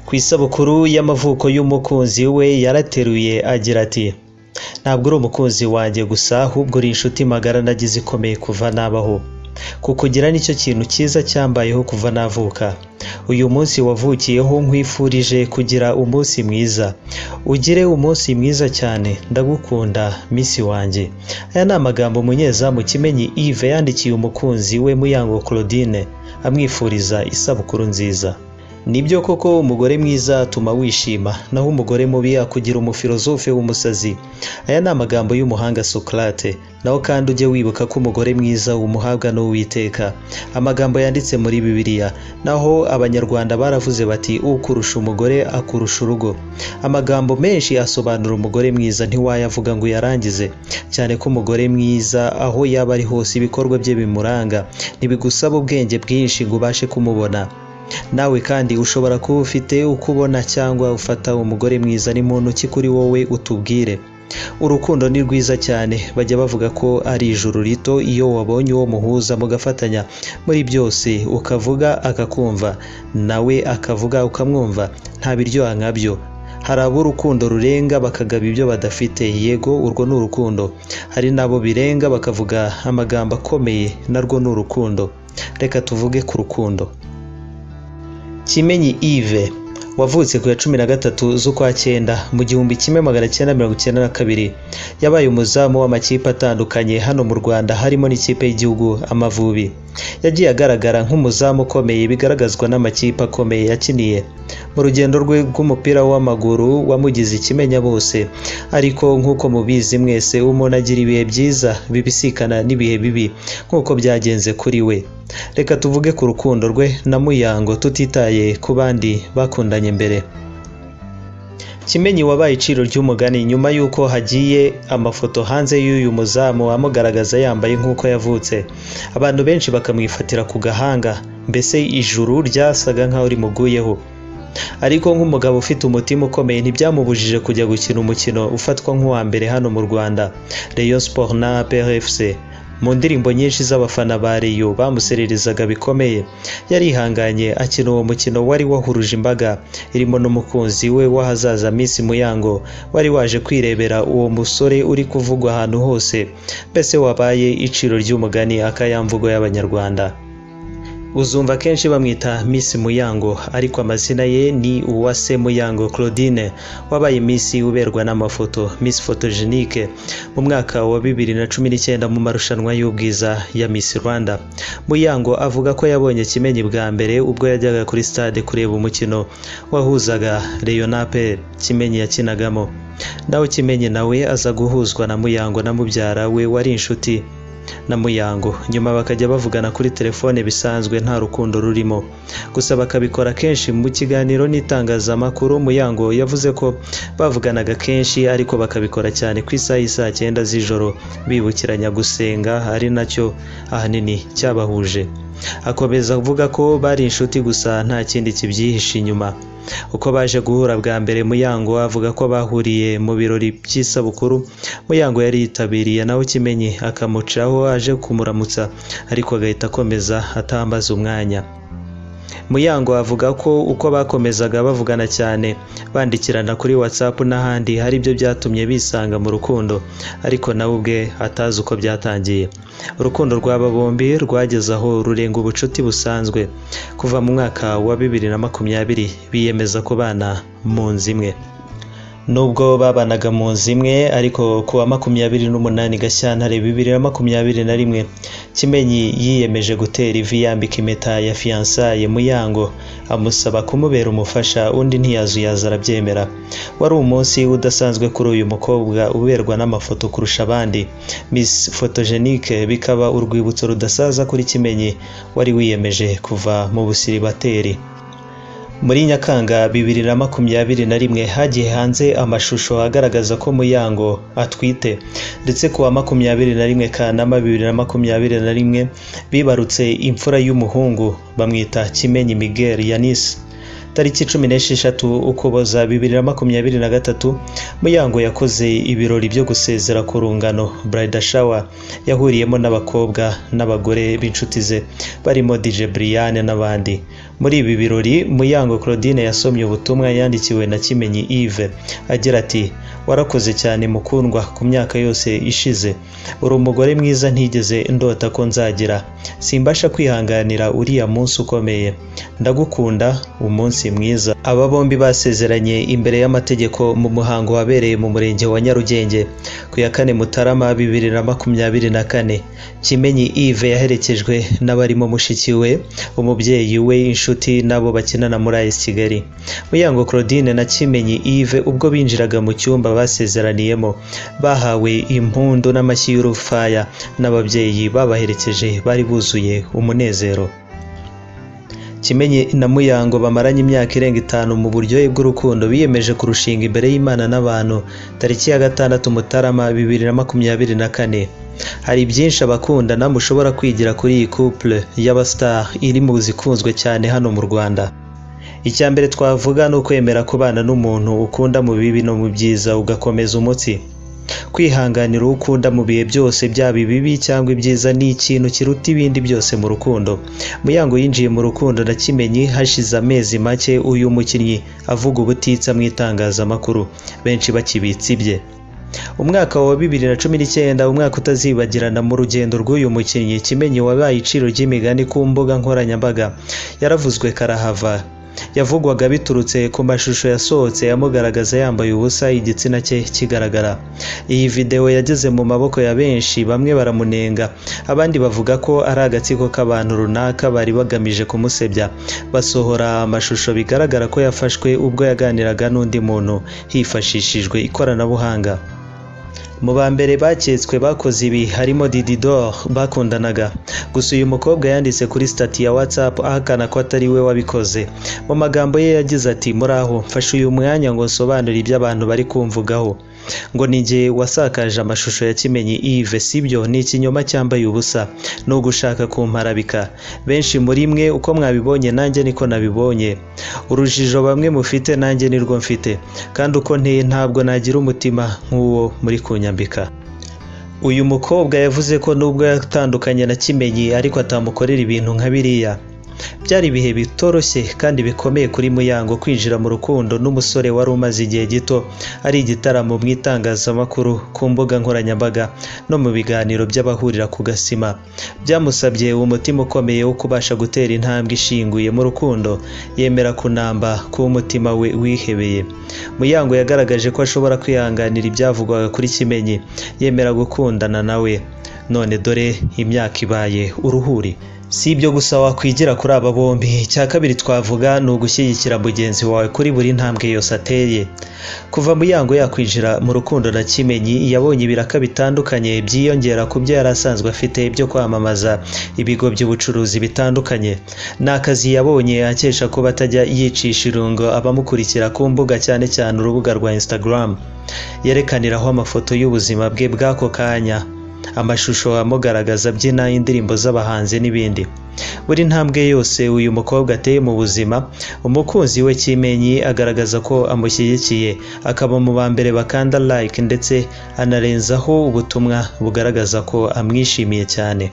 Ku isabukuru y'amavuko y'umukunzi we yarateruye agira ati: "Ntabwo uri umukunzi wanjye gusa, ahubwo uri inshuti magara nagize ikomeye kuva nabaho. Kukugira nicyo kintu cyiza cyambayeho kuva navuka. Uyu munsi wavukiyeho nkwifurije kugira umunsi mwiza. Ugire umunsi mwiza cyane, ndagukunda Miss wanjye." Aya ni amagambo umunyezamu Kimenyi Yves yandikiye umukunzi we Muyango Claudine amwifuriza isabukuru nziza. Nibyo koko umugore mwiza atuma wishima, naho umugore mubi akugira umufilozofe w'umusazi. Aya ni amagambo y'umuhanga Socrate. Naho kandi ujye wibuka ko umugore mwiza umuhabwa n'Uwiteka. Amagambo yanditse muri Bibiliya. Naho Abanyarwanda baravuze bati: "Ukurusha umugore akurusha urugo." Amagambo menshi asobanura umugore mwiza ntiwayavuga ngo uyarangize. Cyane ko umugore mwiza aho yaba ari hose ibikorwa bye bimuranga, ntibigusaba ubwenge bwinshi ngo ubashe kumubona. Nawe kandi ushobora kuba ufite uko ubona cyangwa ufata umugore mwiza ni muntu ki kuri wowe, utubwire. Urukundo ni rwiza cyane, bajya bavuga ko ari ijuru rito iyo wabonye uwo muhuza mugafatanya muri byose, ukavuga akakumva, nawe akavuga ukamwumva, nta biryoha nkabyo. Hari abo urukundo rurenga bakagaba ibyo badafite, yego urwo ni urukundo. Hari n'abo birenga bakavuga amagambo akomeye, narwo ni urukundo. Reka tuvuge ku rukundo. Kimenyi Yves wavutse ku ya 13 z'ukwa cyenda mu 1992, yabaye umuzamu w'amakipe atandukanye hano mu Rwanda harimo n'ikipe y'igihugu Amavubi. Yagiye agaragara nk'umuzamu ukomeye bigaragazwa n'amakipe akomeye yakiniye. Mu rugendo rwe rw'umupira w'amaguru wamugize ikimenya bose, ariko nk'uko mubizi mwese umuntu agira ibihe byiza bibisikana n'ibihe bibi nk'uko byagenze kuri we. Reka tuvuge ku rukundo rwe na Muyango tutitaye ku bandi bakundanye mbere. Kimenyi wabaye iciro ry'umugani nyuma y'uko hagiye amafoto hanze y'uyu muzamu amugaragaza yambaye nk'uko yavutse, abantu benshi bakamwifatira ku gahanga, mbese ijuru ryasaga nk'aho rimuguyeho. Ariko nk'umugabo ufite umutima ukomeye ntibyamubujije kujya gukina umukino ufatwa nk'uwa mbere hano mu Rwanda, Rayon Sport na APR FC. Mu ndirimbo nyinshi z'abafana ba Rayon bamusererezaga bikomeye, yarihanganye akina uwo mukino wari wahuruje imbaga irimo n'umukunzi we w'ahazaza Miss Muyango wari waje kwirebera uwo musore uri kuvugwa ahantu hose, mbese wabaye iciro ry'umugani akayamvugo y'Abanyarwanda. Uzumva kenshi bamwita Miss Muyango, ariko amazina ye ni Uwase Muyango Claudine wabaye Miss uberwa n'amafoto, Miss Photogenique mu mwaka wa 2019 mu marushanwa y'ubwiza ya Miss Rwanda. Muyango avuga ko yabonye Kimenyi bwa mbere ubwo yajyaga kuri stade kureba umukino wahuzaga Rayon na APR Kimenyi yakinagamo. Naho Kimenyi nawe aza guhuzwa na Muyango na mubyara we wari inshuti na Muyango, nyuma bakajya bavugana kuri telefone bisanzwe nta rukundo rurimo, gusa bakabikora kenshi. Mu kiganiro n'itangazamakuru Muyango yavuze ko bavuganaga kenshi ariko bakabikora cyane ku isaha y'isaa 9 z'ijoro bibukiranya gusenga, ari nacyo ahanini cyabahuje. Akomeza avuga ko bari inshuti gusa nta kindi kibyihishe inyuma. Uko baje guhura bwa mbere, Muyango avuga ko bahuriye mu birori by'isabukuru Muyango yari yitabiriye, naho Kimenyi akamucaho aje kumuramutsa ariko agahita akomeza atambaza umwanya. Muyango avuga ko uko bakomezaga bavugana cyane bandikirana kuri WhatsApp n'ahandi hari byo byatumye bisanga mu rukundo, ariko nawe ubwe atazi uko byatangiye. Urukundo rw'aba bombi rwageze aho rurenga ubucuti busanzwe. Kuva mu mwaka wa 2020 biyemeza kubana mu nzu imwe. Nubwo babanaga mu nzu imwe, ariko ku wa 28 Gashyantare 2021 Kimenyi yiyemeje gutera ivi yambika impeta ya fiyansaye Muyango, amusaba kumubera umufasha, undi ntiyazuyaza arabyemera. Wari umunsi udasanzwe kuri uyu mukobwa uberwa n'amafoto kurusha abandi, Miss Photogenique, bikaba urwibutso rudasaza kuri Kimenyi wari wiyemeje kuva mu busiribateri. Muri Nyakanga 2021 hagiye hanze amashusho agaragaza ko Muyango atwite, ndetse ku wa 21 Kanama 2021 bibarutse imfura y'umuhungu bamwita Kimenyi Miguel Yanis. Tariki 16 Ukuboza 2023 Muyango yakoze ibirori byo gusezera ku rungano Bridal Shower yahuriyemo n'abakobwa n'abagore b'inshuti ze barimo DJ Brian n'abandi. Muri ibi birori Muyango Claudine yasomye ubutumwa yandikiwe na Kimenyi Yves agira ati: "Warakoze cyane mukundwa ku myaka yose ishize, uri umugore mwiza ntigeze ndota ko nzagira, simbasha kwihanganira uriya munsi ukomeye, ndagukunda, umunsi mwiza." Aba bombi basezeranye imbere y'amategeko mu muhango wabereye mu murenge wa Nyarugenge ku ya 4 Mutarama 2024. Kimenyi Yves yaherekejwe n'abarimo mushiki we, umubyeyi we, inshuti n'abo bakinana muri AS Kigali. Muyango Claudine na Kimenyi Yves ubwo binjiraga mu cyumba basezeraniyemo bahawe impundu n'amashyi y'urufaya n'ababyeyi babaherekeje bari buzuye umunezero. Kimenyi na Muyango bamaranye imyaka irenga 5 mu buryohe bw'urukundo, biyemeje kurushinga imbere y'Imana n'abantu tariki ya 6 Mutarama 2024. Hari byinshi abakundana mushobora kwigira kuri iyi couple y'abastar iri mu zikunzwe cyane hano mu Rwanda. Icya mbere twavuga ni ukwemera kubana n'umuntu ukunda mu bibi no mu byiza, ugakomeza umutsi. Kwihanganira uwo ukunda mu bihe byose, byaba ibibi cyangwa ibyiza, ni ikintu kiruta ibindi byose mu rukundo. Muyango yinjiye mu rukundo na Kimenyi hashize amezi make uyu mukinnyi avuga ubutitsa mu itangazamakuru, benshi bakibitse ibye. Umwaka wa 2019, umwaka utazibagirana mu rugendo rw'uyu mukinnyi Kimenyi wabaye iciro ry'imigani ku mbuga nkoranyambaga, yaravuzwe karahava. Yavugwaga biturutse ku mashusho yasohotse amugaragaza yambaye ubusa, igitsina cye kigaragara. Iyi video yageze mu maboko ya benshi, bamwe baramunenga, abandi bavuga ko ari agatsiko k'abantu runaka bari bagamije kumusebya. Basohora amashusho bigaragara ko yafashwe ubwo yaganiraga n'undi muntu hifashishijwe ikoranabuhanga. Mu ba mbere baketswe bakoze ibi harimo Dididor bakundanaga. Gusa uyu mukobwa yanditse kuri stati ya WhatsApp ahakana ko atari we wabikoze. Mu magambo ye yagize ati: "Muraho, mfashe uyu mwanya ngo nsobanure ibyo abantu bari kumvugaho. Ngo ni jye wasakaje amashusho ya Kimenyi Yves, sibyo, ni ikinyoma cyambaye ubusa, ni ugushaka kumparabika. Benshi muri mwe uko mwabibonye nanjye niko nabibonye. Urujijo bamwe mufite nanjye nirwo mfite, kandi uko nteye ntabwo nagira umutima nk'uwo muri kunyambika." Uyu mukobwa yavuze ko nubwo yatandukanye na Kimenyi ariko atamukorera ibintu nka biriya. Byari ibihe bitoroshye kandi bikomeye kuri Muyango kwinjira mu rukundo n'umusore wari umaze igihe gito ari igitaramo mu itangazamakuru, ku mbuga nkoranyambaga no mu biganiro by'abahurira ku gasima. Byamusabye umutima ukomeye wo kubasha gutera intambwe ishinguye mu rukundo, yemera kunamba ku mutima we wihebeye. Muyango yagaragaje ko ashobora kwihanganira ibyavugwaga kuri Kimenyi, yemera gukundana nawe. None dore imyaka ibaye uruhuri. Si ibyo gusa wakwigira kuri aba bombi. Icya kabiri twavuga ni ugushyigikira mugenzi wawe kuri buri ntambwe yose ateye. Kuva Muyango yakwinjira mu rukundo na Kimenyi, yabonye ibiraka bitandukanye byiyongera ku byo yari asanzwe afite byo kwamamaza ibigo by'ubucuruzi bitandukanye. Ni akazi yabonye akesha kuba atajya yicisha irungo abamukurikira ku mbuga, cyane cyane urubuga rwa Instagram. Yerekaniraho amafoto y'ubuzima bwe bw'ako kanya, amashusho amugaragaza abyina indirimbo z'abahanzi n'ibindi. Buri ntambwe yose uyu mukobwa ateye mu buzima, umukunzi we Kimenyi agaragaza ko amushyigikiye, akaba mu ba mbere bakanda like ndetse anarenzaho ubutumwa bugaragaza ko amwishimiye cyane.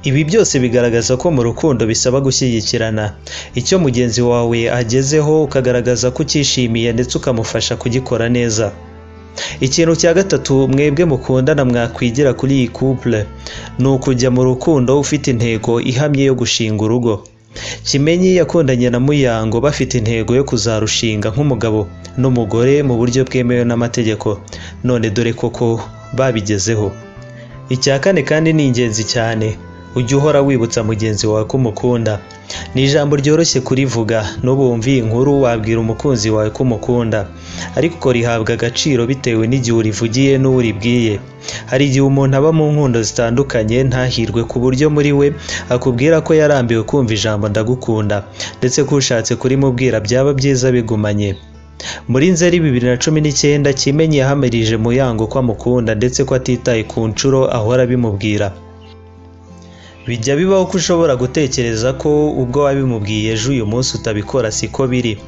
Ibi byose bigaragaza ko mu rukundo bisaba gushyigikirana. Icyo mugenzi wawe agezeho ukagaragaza ko ucyishimiye ndetse ukamufasha kugikora neza. Ikintu cya gatatu mwebwe mukundana mwakwigira kuri iyi couple ni ukujya mu rukundo ufite intego ihamye yo gushinga urugo. Kimenyi yakundanye na Muyango bafite intego yo kuzarushinga nk'umugabo n'umugore mu buryo bwemewe n'amategeko, none dore koko babigezeho. Icya kane kandi ni ingenzi cyane, ujye uhora wibutsa mugenzi wawe ko umukunda. Ni ijambo ryoroshye kurivuga, n'ubu wumva iyi nkuru wabwira umukunzi wawe ko umukunda, ariko rihabwa agaciro bitewe n'igihe urivugiye n'uwo uribwiye. Hari igihe umuntu aba mu nkundo zitandukanye ntahirwe ku buryo muri we akubwira ko yarambiwe kumva ijambo ndagukunda, ndetse ko ushatse kurimubwira byaba byiza bigumanye. Muri Nzeri 2019 Kimenyi yahamirije Muyango ko amukunda ndetse ko atitaye ku nshuro ahora abimubwira. Bijya bibaho ko ushobora gutekereza ko ubwo wabimubwiye ejo uyu munsi utabikora, siko biri.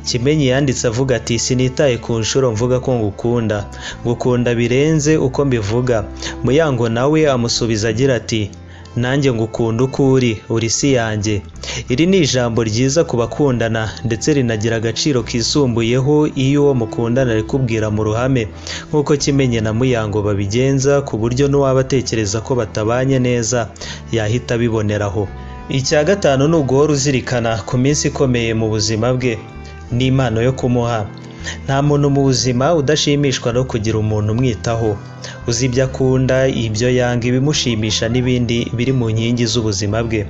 Kimenyi yanditse avuga ati: "Sinitaye ku nshuro mvuga ko ngukunda, ngukunda birenze uko mbivuga." Muyango nawe amusubiza agira ati: Nanjye ngukunda uko uri, uri isi yanjye. Iri ni ijambo ryiza ku bakundana ndetse rinagira agaciro kisumbuyeho iyo uwo mukundana arikubwira mu ruhame, nk'uko Kimenyi na Muyango babigenza, ku buryo n'uwaba atekereza ko batabanye neza yahita abiboneraho. Icya gatanu ni uguhora uzirikana ku minsi ikomeye mu buzima bwe n'impano yo kumuha. Nta muntu mu buzima udashimishwa no kugira umuntu umwitaho, uzi ibyo akunda, ibyo yanga, ibimushimisha n'ibindi biri mu nkingi z'ubuzima bwe.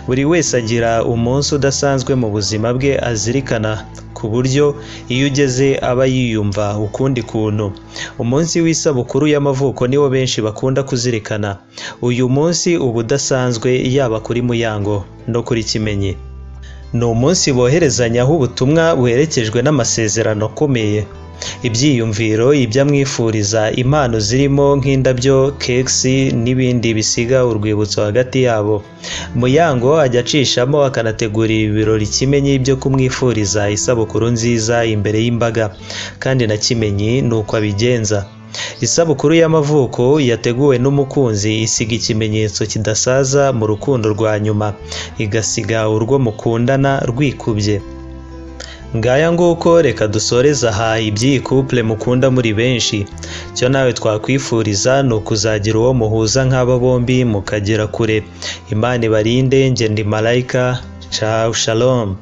Buri wese agira umunsi udasanzwe mu buzima bwe azirikana, ku buryo iyo ugeze aba yiyumva ukundi kuntu. Umunsi w'isabukuru y'amavuko niwo benshi bakunda kuzirikana. Uyu munsi uba udasanzwe yaba kuri Muyango no kuri Kimenyi. Ni umunsi boherezanyaho ubutumwa buherekejwe n'amasezerano akomeye, ibyiyumviro, ibyo amwifuriza, impano zirimo nk'indabyo, kekisi n'ibindi bisiga urwibutso hagati yabo. Muyango ajya acishamo akanategurira ibirori Kimenyi byo kumwifuriza isabukuru nziza imbere y'imbaga, kandi na Kimenyi ni uko abigenza. Isabukuru y'amavuko yateguwe n'umukunzi isiga ikimenyetso kidasaza mu rukundo rwa nyuma, igasiga urwo mukundana rwikubye. Ngaya nguko, reka dusoreze aha iby'iyi couple mukunda muri benshi. Icyo nawe twakwifuriza ni ukuzagira uwo muhuza nk'aba bombi mukagera kure. Imana ibarinde. Njye ndi Malayika. Ciao, shalom.